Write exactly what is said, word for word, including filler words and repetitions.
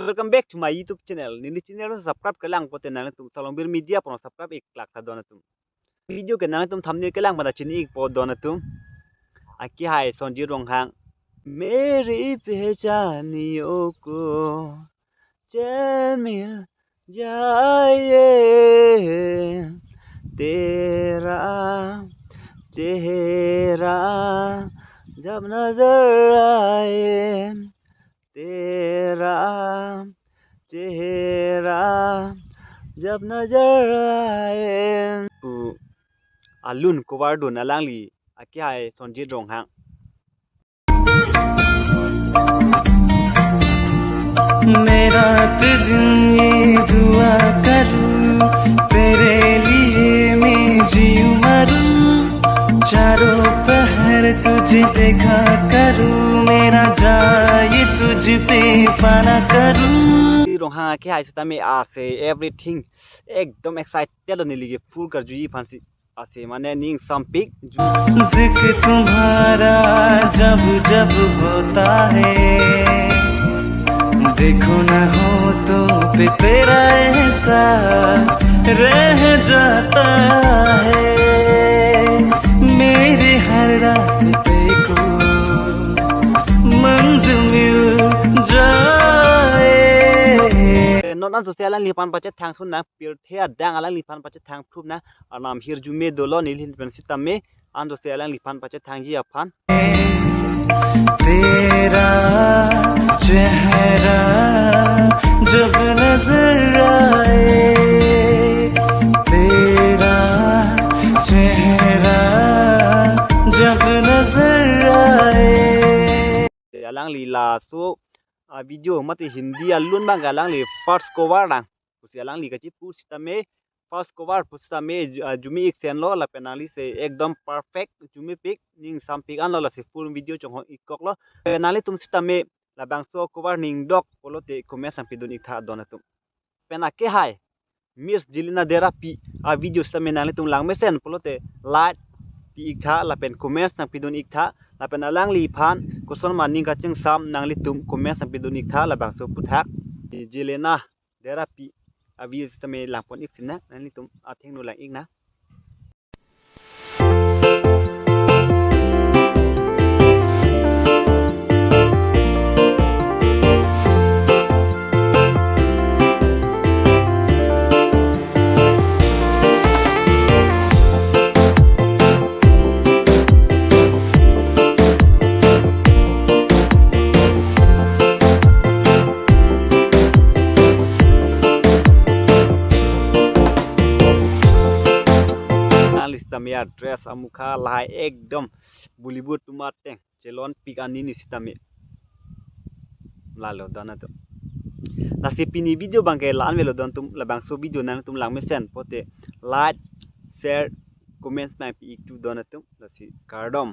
Welcome back to my YouTube channel. Neli channel subscribe kelang pote nangtum Salongbir Media pu subscribe ik lak tha don atum. Video ke nangtum thumbnail kelang pada chini ik po don atum. Akehai Sonjit Ronghang. Meri pehchani oko chemil jaye tera chehera jab nazar aaye tera chehera jab nazar aaye pu alun cover dun alangli akehai Sonjit Ronghang. मैं रात दिन ये दुआ करूं तेरे लिए मैं जीऊं मरूं चारों पहर तुझे देखा करूं मेरा जाए तुझ पे फाना करूं Ronghang akehai sitame ase everything ekdom excited lo neli ke full karjuji aphansi ase mane ning sampik जिक्र तुम्हारा जब जब होता है देखो ना होठों पे तेरा एहसास रह जाता है मेरे हर रास्ते को मंजिल मिल जाए non an sose alangliphan pachethang sun nang pirthe adang alangliphan pachethang phrup nang arnam hirjume dolo neli ahin pen sitame an sose alangliphan pachethangji aphan. तेरा चेहरा जब नजर आए तेरा चेहरा जब नजर आए Alangli laso a video mate Hindi alun abang alangli first cover nang pusi alangli kachipu sitame first cover pu sitame ju- ah, jume ik senlo lapen nangli se ekdom perfect jumepik ning sampik anlo lasi full video chonghong ikkoklo. Lapen nanglitum sitame labangso cover ning dok pulote comments nangpidun ik tha don atum. Pen akehai Miss Jelena Derapi a video sitame nanglitum langmesen pulote like pi ik tha lapen comments nangpidun ik tha lapen alangliphan kosonma ning kachingsam nanglitum comments nangpidun ik tha labangso aphuthak Jelena Derapi a video sitame langpon ik sinang nanglitum athengno lang ik nang. Nangli sitame a dress amukha lahai ekdom Bollywood atum ateng chelonpik anini sitame. Lalo don atum. Lasi pini video abangke la-an avelo don atum labangso video nangtum langmesen pulote like, share, comments nangpi ik tha don atum. Lasi kardom.